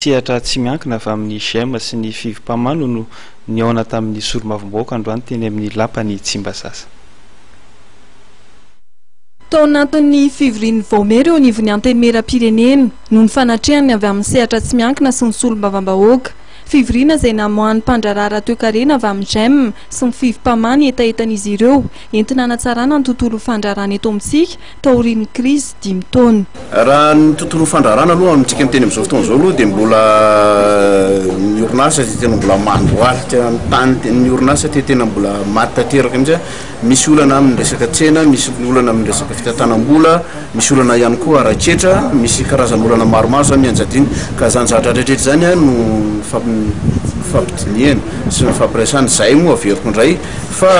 Sehatra tsy miankina avy amin'ny Gem sy ny Fivmpama no nihaona tamin'ny solombavambahoaka androany teny amin'ny lapan'i Tsimbazaza. Tao anatin'ny fivorian'ny vaomiera eo anivon'ny Antenimierampirenena no nifanatrehan'ny avy amin'ny sehatra tsy miankina sy ny solombavambahoaka. Fivoriana izay namoahan'ny mpandraharaha ara-toekarena avy amin'ny Gem sy ny Fivmpama ny hetahetan'izy ireo entina hanatsarana ny tontolon'ny fandraharahana eto amintsika taorian'ny krizy dimy taona. Raha ny tontolon'ny fandraharahana aloha amintsika miteny amin'izao fotoana izao aloha dia mbola ny orinasa dia tena mbola mandohalika amin'ny tany, ny orinasa dia tena mbola maty tanteraka mihitsy. Misy olana amin'ny resaka tsena, misy olana amin'ny resaka fitantanam-bola, misy olana ihany koa ara-ketra, misy karazana olana maromaro izany mianjadiana. Ka izany zavatra rehetra rehetra izany no nifampidinihana sy nifampiresahana. Izahay moa averiko indray Fa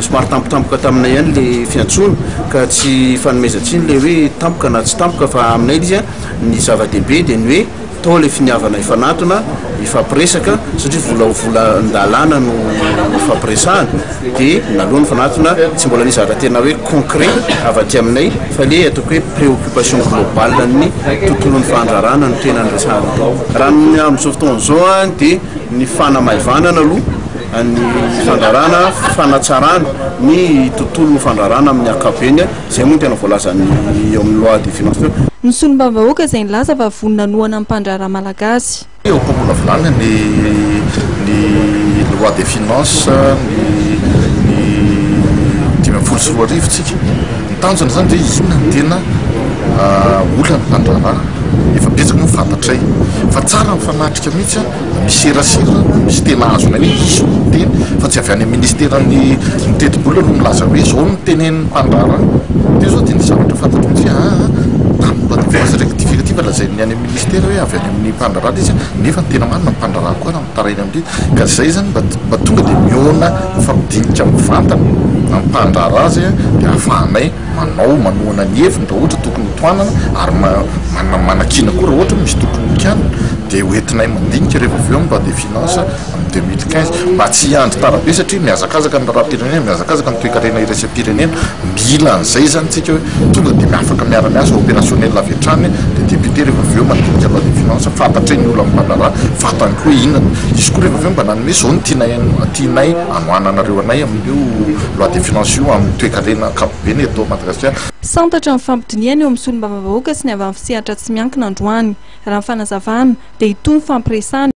somary tampotampoka taminay ihany le fiantsoana ka tsy ifanomezan-tsiny le hoe tampoka na tsy tampoka fa aminay le izy ny zava-dehibe dia ny hoe tao le finiavana hifanatona, hifampiresaka satria vola volan-dalàna no ifampiresahana dia naloha nifanatona tsy mbola nisy zavatra tena hoe concret avy aty aminay fa le ataoko hoe préoccupation globale ny tontolon'ny fandraharahana no tena niresahana tao. Raha ny amin'izao fotoana izao dia ny fanamaivanana aloha ny fandrarana, fanatsarana ny tontolon'ny fandrarana amin'ny ankapobeny, izay moa no tena voalazan'ny eo amin'ny loi de finances teo. Ny solombavambahoaka izay nilaza fa vonona hanohana ny mpandraharaha malagasy. Eo am-pamolavolana ny ny loi des finances ny ny 2015 tsika. Ny tanjona izany dia hoe inona no tena olan'ny mpandraharaha. Efa betsaka moa fantatray fa tsara mifanatrika mihitsy. Misy serasera, misy tena azonay hoe izy no miteny fa tsy avy any amin'ny ministeran'ny ny tetibola no milaza hoe izao no tenenin'ny mpandraharaha. Teo izao dia nisy zavatra fantatro mihitsy hoe aa tamin'ny loi de finances rectificative lazain'ny any amin'ny ministera hoe avy any amin'ny mpandraharaha ilay izy nefa ny tena marina ny mpandraharaha koa raha mitaraina amin'ity ka izay izany mba mba tonga dia mihaona mifampidinika mivantana amin'ny mpandraharaha izay dia ahafahanay manao manohana ny heviny raha ohatra tokony hotohanana ary manakiana koa raha ohatra misy tokony hokianina dia hoentinay mandinika rehefa avy eo amin'ny loi des finances amin'ny 2015 mba tsy hiandry tara be satria mihazakazaka ny raharaham-pirenena, mihazakazaka ny toekarena iraisam-pirenena, mila an'izay izany tsika hoe tonga dia afaka miara-miasa opérationnel avy hatrany dia député rehefa avy eo mandinika loi des finances fantatray ny olan'ny mpandraharaha, fantany koa hoe inona no izy koa rehefa avy eo mba nanome izao no tianay tianay hanohananareo anay amin'io loi des finances io amin'ny toekarena ankapobeny eto Madagasikara. Santatra ny fampidinihana eo amin'ny solombavambahoaka sy ny avy amin'ny sehatra tsy miankina androany. Raha ny fanazavana dia hitohy ny fampiresahana.